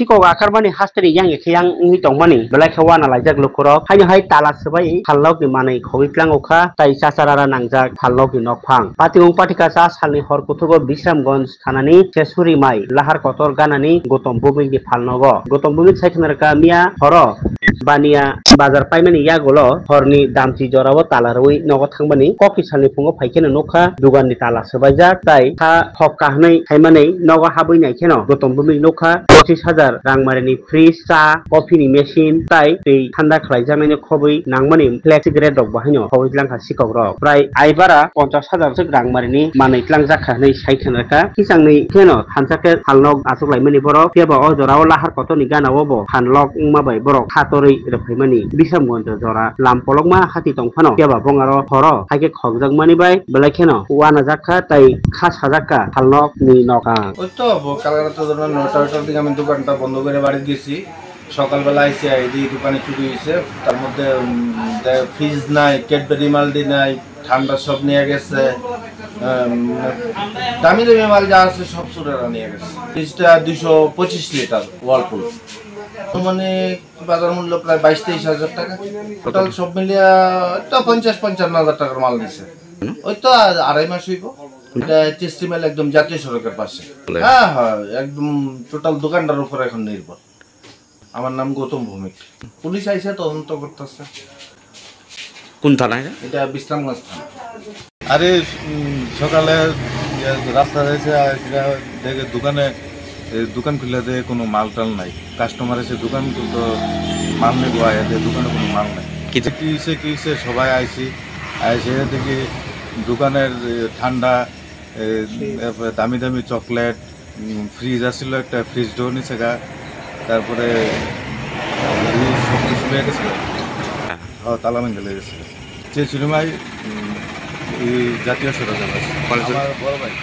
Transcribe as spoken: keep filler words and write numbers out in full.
Sikok akarmani hasteni yang ekhe yang wngwi tongmani belai khe uana laijak lukurok. Haino hai tala swbai phalnokni manwi khogwi tlango kha, tai chacharara nangjak phalnokni nokphang. Patigong pathika cha salni hor kuthugo Bisramganj thanani Sesuri mai lahar kotor ganani Gautam Bhumikni phalnogo. Gautam Bhumik sai khna rwkha miya horo Bania bazar paimani yagulo horni damchi jorao tala rwui nogo thangmani. Kokni salni phungo phai kheno nukha duganni tala swbaijak tai ha hokka hwnwi saimani nogo habwi nai kheno Gautam Bhumik nukha pochis hajar rangmarini fridge, cha, coffee ni machine tai twi thanda khlaijaknaino khobwi nangmani flex cigarette rok bo haino khobwi tlangkha. Sikokrok prai aibara ponchas hajar swk rang marini manwi tlangjak kha hwnwi sai khna rwkha. Kisangni kheno thansa khe phalnok achuk laimani borok, phiya ba o jorao lahar kotorni gana o bo phalnok wngma bai borok ha torwi rwphaimani. Bisramganj jora lam kolokma hati tong phano, phiya ba bongaro horo hai khe khokjakmani bai belai kheno uanajak kha tai kha sajak kha phalnokni nokha. ওই তো ব- কালকে রাত্রে ধরো নটা ওইটার দিকে আমি দোকানটা বন্ধ করে বাড়ি গেছি। সকালবেলা আইসি, আইডি দোকানে চুরি হয়েছে। তার মধ্যে ফ্রিজ নাই, ক্যাডবেরি মালডি নাই, ঠান্ডা সব নিয়ে গেছে। আম, দামি দামি মাল যা আছে সব চোরেরা নিয়ে গেছে। ফ্রিজটা দুইশো পঁচিশ লিটার ওয়ালপুল, মানে বাজার মূল্য প্রায় বাইশ তেইশ হাজার টাকা। টোটাল সব মিলিয়ে তো পঞ্চাশ পঞ্চান্ন হাজার টাকার মাল নিছে। ওই তো আর আড়াই মাস হইব। এটা টেস্টি মাল, একদম জাতীয় সড়কের পাশে। হ্যাঁ, হ্যাঁ, একদম টোটাল দোকানটার উপর এখন নির্ভর। আমার নাম গৌতম ভৌমিক। পুলিশ আইসে তদন্ত করতেছে। কোন থানা এটা? এটা বিশ্রামগঞ্জ থানা। আরে, উম, সকালে, ইয়ে, রাস্তা যাইছে, আর কিনা দেখে দোকানে, এ, দোকান খুলে দেখে কোনো মাল টাল নাই। কাস্টমার এসে দোকান তো মাল নেবো আয়া দেখে দোকানে কোনো মাল নাই। কি? কি হইছে, কি হইছে, সবাই আইছি। আইসে দেখি দোকানের, এ, ঠান্ডা, এ, এরপরে দামি দামি চকলেট, উম, ফ্রিজ আছিল একটা, ফ্রিজটাও নিছে গা। তারপরে এই সব কিছু লয়ে গেছে। হ্যাঁ, তালা ভেঙে লয়ে গেছে। যে সিনেমায়, উম, এই জাতীয় সড়ক আছে। আমার বড় ভাই।